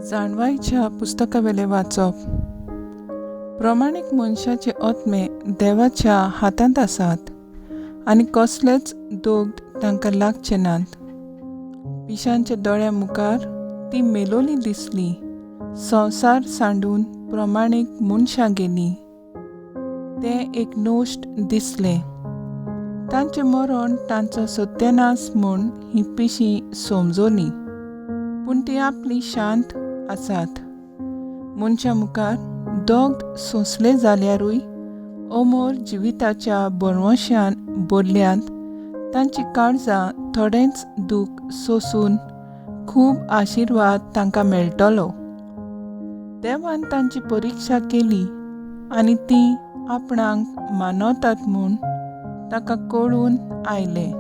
जाणवायच्या पुस्तकावेलें वाचप. प्रमाणीक मनशाचे आत्मे देवाच्या हातांत आसात आनी कसलेच दोग तांकां लागचे नात. पिशांच्या दोळ्या मुखार ती मेलोली दिसली. संवसार सांडून प्रमाणीक मनशां गेलीं. तें एक नश्ट दिसलें. तांचें मरण तांचो सत्यानाश म्हूण हीं पिशीं समजलीं, पूण तीं आपलीं शांत आसात. मनशां मुखार दोग सोंसले जाल्यारूय अमर जिविताच्या भरवंशान भरल्यांत तांचीं काळजां थोडेंच दूख सोंसून खूब आशिर्वाद तांकां मेळटलो. देवान तांची परिक्षा केली आनी तीं आपणाक मानवतात म्हूण ताका कळून आयलें.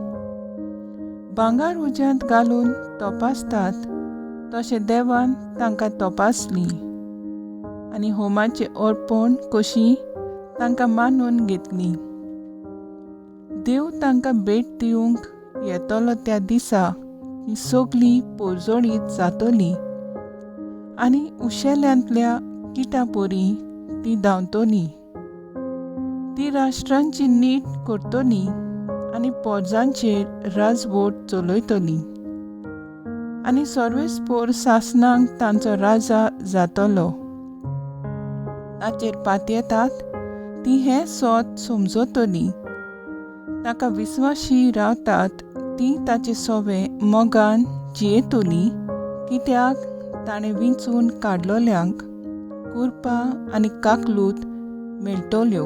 भांगर उज्यांत घालून तपासतात तशें देवान तांकां तपासलीं आनी होमाचें अर्पण कशी तांकां मानून घेतलीं. देव तांकां भेट दिवंक येतलो त्या दिसा तीं सगलीं पोरजोळीत जातलीं आनी उशेल्यांतल्या किटां परी तीं धांवतलीं. ती राष्ट्रांची नीट करतली आनी पोरजांचेर राजवट चलयतली आनी सर्वेस्पोर सासनांक तांचो राजा जातलो. ताचेर पातयेतात ती हें सोद समजतली. ताका विस्वाशी रावतात ती ताचे सोवे मोगान जियेतली, कित्याक ताणें विंचून काडलोल्यांक कुरपा आनी काकलूत मेळटल्यो.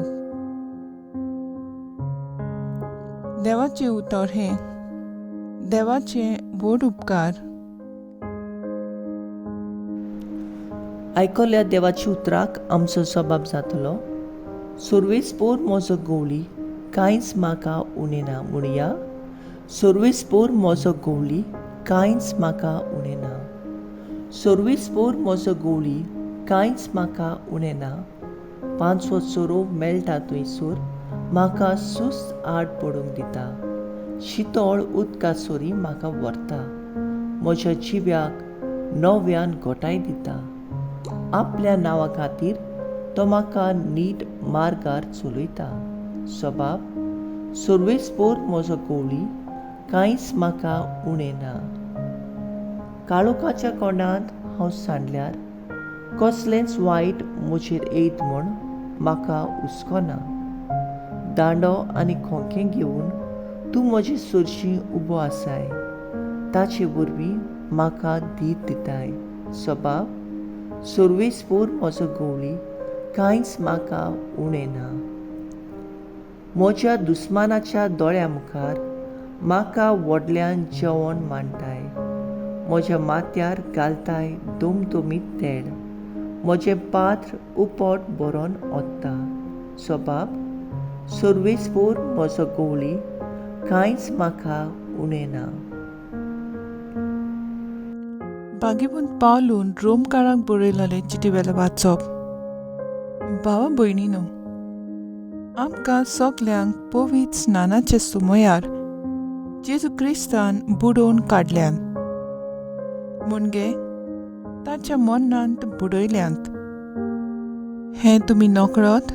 देवाचें उतर हें देवाचे व्हड उपकार. आयकल्या देवाच्या उतराक आमचो जबाब जातलो. सुर्वेसपोर म्हजो गवळी कांयच म्हाका उणें ना. म्हणया, सुर्वेसपोर म्हजो गवळी कांयच म्हाका उणें ना. सुर्वेसपोर म्हजो गवळी कांयच म्हाका उणें ना. पांचवो चोरो मेळटा थंयसर म्हाका सुस्त आड पडूंक दिता. शितोळ उदका सरी म्हाका व्हरता. म्हज्या जिव्याक नव्यान घोटाय दिता. आपल्या नांवा खातीर तो म्हाका नीट मार्गार चलयता. सबाब सुर्वेसपोर म्हजो गवळी कांयच म्हाका उणें ना. काळोखाच्या कोणांत हांव सांडल्यार कसलेंच वायट म्हजेर येयत म्हूण म्हाका हुस्को ना. दांडो आनी खोंकें घेवन तूं म्हजे सरशी उबो आसाय. ताचे वरवीं म्हाका धीर दिताय. सबाब सुर्वेसपोर म्हजो गवळी कांयच म्हाका उणें ना. म्हज्या दुस्मानाच्या दोळ्या मुखार म्हाका व्हडल्यान जेवण मांडटाय. म्हज्या माथ्यार घालताय दमदमीत तेल. म्हजें पात्र उपट भरोन ओत्ता. सबाब सुर्वेसपोर म्हजो गवळी कांयच म्हाका उणें ना. बागेबून पावलून रोमकाराक बरयलेले चिटी वेलें वाचप. भावा भयणीनो, आमकां सगल्यांक पवित्र स्नानाचे सुमयार जेजू क्रिस्तान बुडोवन काडल्यान, म्हणजे ताच्या मरणांत बुडयल्यांत. हें तुमी नकळत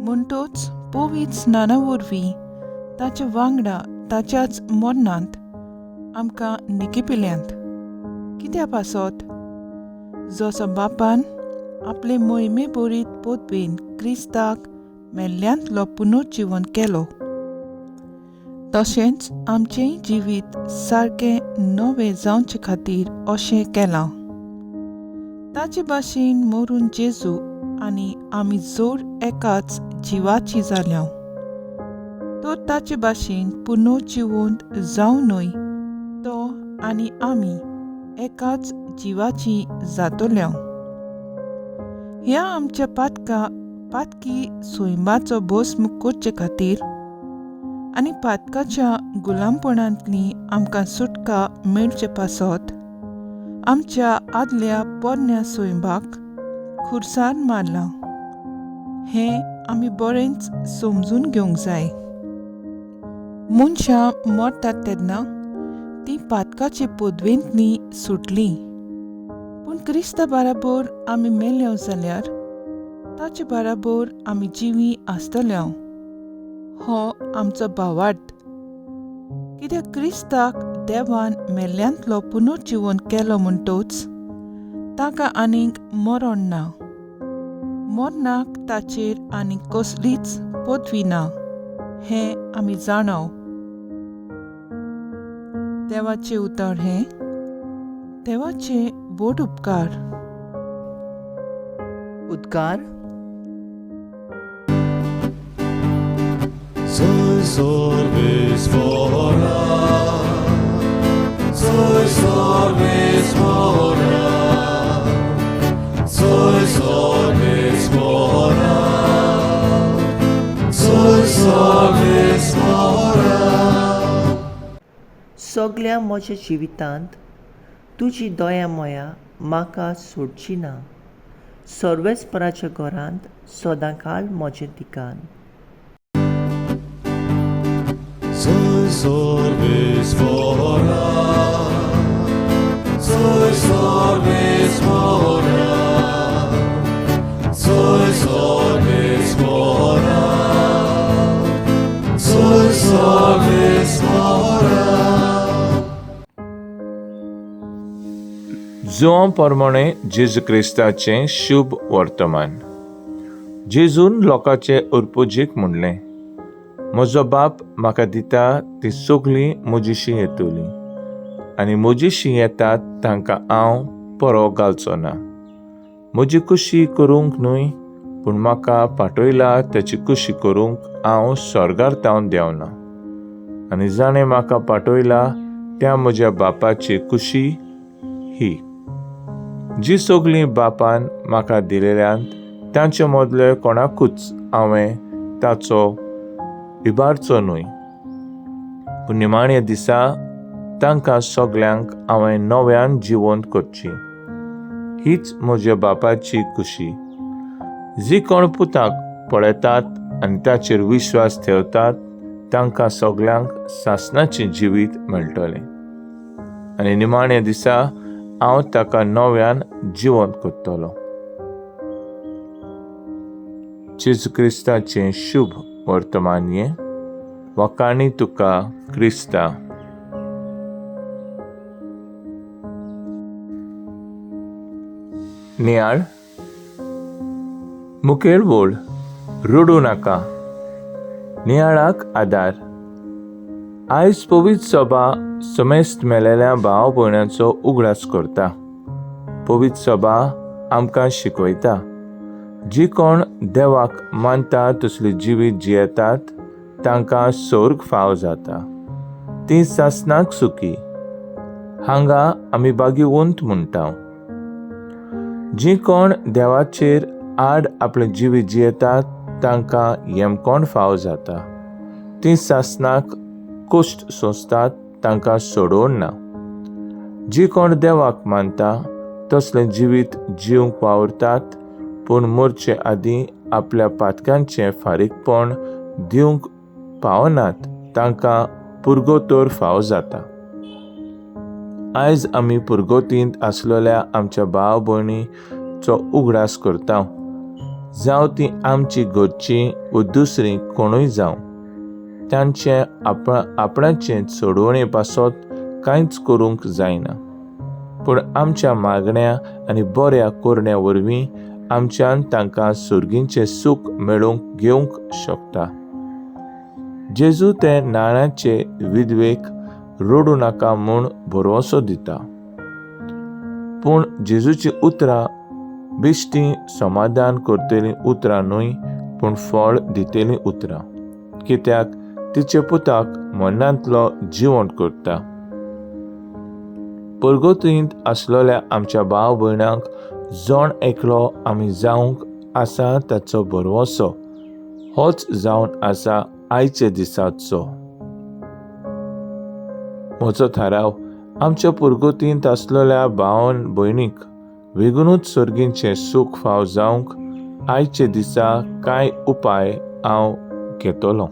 म्हणटोच पवित्र स्नाना वरवीं ताच्या वांगडा ताच्याच मरणांत आमकां निकिपिल्यांत. कित्या पासत जसो बापान आपले मोहिमे बरीत पदवेन क्रिस्ताक मेल्ल्यांतलो पुनर्जिवन केलो, तशेंच आमचेंय जिवीत सारकें नवें जावचे खातीर अशें केलां. ताचे भाशेन मरून जेजू आनी आमी जोड एकाच जिवाची जाल्या, तर ताचे भाशेन पुनर्जिवंत जावनूय तो आनी आमी एकाच जिवाची जातल्या. ह्या आमच्या पातकी सैमाचो भस्म करचे खातीर आनी पातकाच्या गुलामपणांतली आमकां सुटका मेळचे पासत आमच्या आदल्या पोरण्या सैमाक खुरसार मारलां हें आमी बरेंच समजून घेवंक जाय. मनशां मरतात तेन्ना ती पातकाचे पदवेंतली सुटली, पूण क्रिस्ता बाराबोर आमी मेल्यो जाल्यार ताचे बाराबोर आमी जिवी आसतल्यो. हो आमचो भावार्थ. कित्याक क्रिस्ताक देवान मेल्ल्यांतलो पुनर्जिवन केलो म्हणटोच ताका आनीक मरण ना. मरणाक ताचेर आनीक कसलीच पदवी ना हें आमी जाणाव. देवाचें उतर हें. देवाचे व्हड उपकार. उद्गार. Soy sorbis mora, soy sorbis mora, soy sorbis mora, soy sorbis mora. सगल्या म्हज्या जिवितांत तुजी दया मया म्हाका सोडची ना. सर्वेस्पराच्या घरांत सदांकाळ म्हजें ठिकाण. Soy sorbis mora, soy sorbis mora, soy sorbis mora, soy sorbis mora. जुआं प्रमाणे जेजू क्रिस्ताचें शुभ वर्तमान. जेजून लोकांचे उर्पुजीक म्हणलें, म्हजो बाप म्हाका दिता ती सगळीं म्हजीशीं येतलीं आनी म्हजीशीं येतात तांकां हांव परो घालचो ना. म्हजी खुशी करूंक न्हय, पूण म्हाका पाठयला ताची खुशी करूंक हांव स्वर्गार तावन देंवना. आनी जाणें म्हाका पाठयला त्या म्हज्या बापाची खुशी ही, जी सगळीं बापान म्हाका दिलेल्यांत तांचे मदले कोणाकूच हांवें ताचो इबाडचो न्हय, पूण निमाण्या दिसा तांकां सगल्यांक हांवें नव्यान जिवंत करची. हीच म्हज्या बापाची खुशी. जी कोण पुताक पळयतात आनी ताचेर विश्वास ठेवतात तांकां सगल्यांक सासणाचें जिवीत मेळटलें आनी निमाण्या दिसा हांव ताका नव्यान जिवंत करतलो. जेजू क्रिस्ताचें शुभ वर्तमान हें. वाखाणी तुका क्रिस्ता. नियाळ. मुखेल वळ, रडूं नाका. नियाळाक आदार. आयज पवित्र सभा समेस्त मेलेल्या भाव भयणांचो उगडास करता. पवित्र सभा आमकां शिकयता, जी कोण देवाक मानता तसली जिवीत जियेतात तांकां स्वर्ग फाव जाता. ती सासणाक सुखी. हांगा आमी भाग्यवंत म्हणटा. जी कोण देवाचेर आड आपलें जिवीत जियेतात तांकां येमकोण फाव जाता. ती सासणाक कश्ट सोंसतात, तांकां सोडोवन ना. जी कोण देवाक मानता तसलें जिवीत जिवंक वावुरतात, पूण मरचे आदीं आपल्या पातकांचें फारीकपण दिवंक पावनात तांकां पुर्गोतर फाव जाता. आयज आमी पुर्गोतींत आसलेल्या आमच्या भाव भयणीचो उगडास करता, जावं ती आमची घरची व दुसरी कोणूय जावं. तांचे आपणाचे चडवणे पासत कांयच करूंक जायना, पूण आमच्या मागण्या आनी बऱ्या करण्या वरवीं आमच्यान तांकां सर्गीचें सूख मेळोवंक घेवंक शकता. जेजू ते नाण्याचे विधवेक रडूं नाका म्हूण भरवंसो दिता, पूण जेजूची उतरां बेश्टी समाधान करतलीं उतरां न्हय, पूण फळ दितलीं उतरां, कित्याक तिचे पुताक मरणांतलो जिवंत करता. परगतींत आसलेल्या आमच्या भाव भयणांक जण एकलो आमी जावंक आसा ताचो भरवंसो होच जावन आसा आयचे दिसाचो. म्हजो थाराव, आमच्या पुरगतींत आसलेल्या भाव भयणीक वेगूनच सर्गीचें सूख फाव जावंक आयचे दिसा कांय उपाय हांव घेतलो.